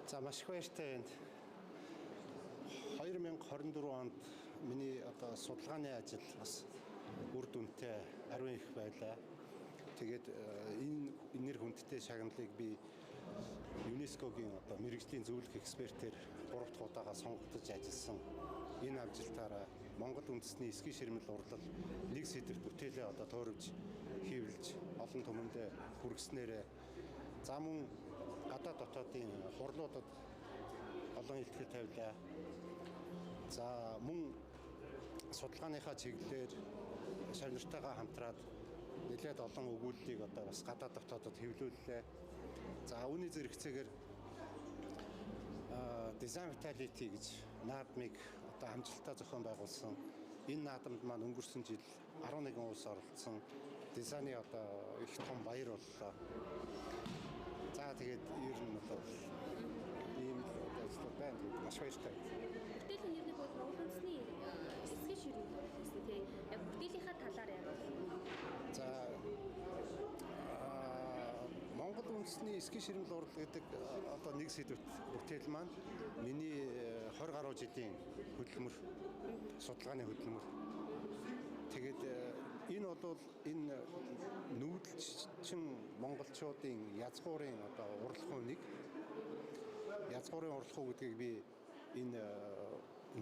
За, маш их баяртай байна. 2024 онд миний одоо судалгааны ажил бас үр дүнтэй ариун их байлаа. Тэгээд энэ нэр хүндтэй шагналыг би ЮНЕСКО-гийн одоо мэргэжлийн зөвлөх экспертээр 3 дахь удаага сонгогдож ажилласан. Энэ амжилтаараа Монгол үндэсний эсгийн ширмэл урлал нэг сэдэвт бүтээлээ одоо туурвж хийвлж олон түмэндээ хүргэснээрээ, за мөн гадаад дотоодын хурлуудад олон илтгэл тавилаа. За, мөн судалгааныхаа чиглэлээр шавь нартайгаа хамтраад нэлээд олон өгүүллийг одоо бас гадаад дотоодод хэвлүүллээ. За, үүний зэрэгцээгээр Design Vitality гэж наадмыг одоо амжилттай зохион байгуулсан. Энэ наадамд маань өнгөрсөн жил 11 улс оролцсон. Дизайны одоо их том баяр боллоо. За, тэгээд ер нь бол ийм л ажлууд байна. Тэгээд маш баяртай. Бүтээлийн нэрний бол Монгол үндэсний эсгийн ширмэл гэсэн, тийм, яг бүтээлийнхаа талаар яриад. За, Монгол үндэсний эсгийн ширмэл урлал гэдэг одоо нэг сэдвт бүтээл маань миний 20 гаруй жилийн хөдөлмөр, судалгааны хөдөлмөр. Тэгээд энэ бол энэ нүүдэлчин монголчуудын язгуурын одоо урлах нэг язгуурын урлах уу гэдгийг би энэ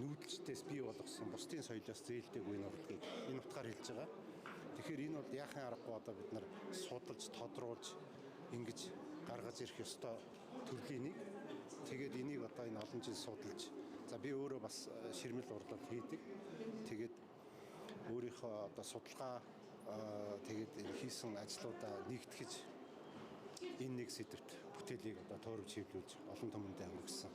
нүүдэлчдээс бий болгосон, бусдын соёлоос зээлдэггүй энэ урлагийг энэ утгаар хэлж байгаа. Тэгэхээр энэ бол яахын аргагүй одоо бид нар судалж, тодруулж ингэж гаргаж ирэх ёстой төрлийн нэг. Тэгээд энийг одоо энэ олон жил судалж, за, би өөрөө бас ширмэл урлал хийдэг. Тэгээд өөрийнхөө одоо судалгаа, тэгээд энэ хийсэн ажлуудаа нэгтгэж энэ нэг сэдэвт бүтээлийг одоо туурвж хэвлүүлж олон түмэндээ хөнгөсөн.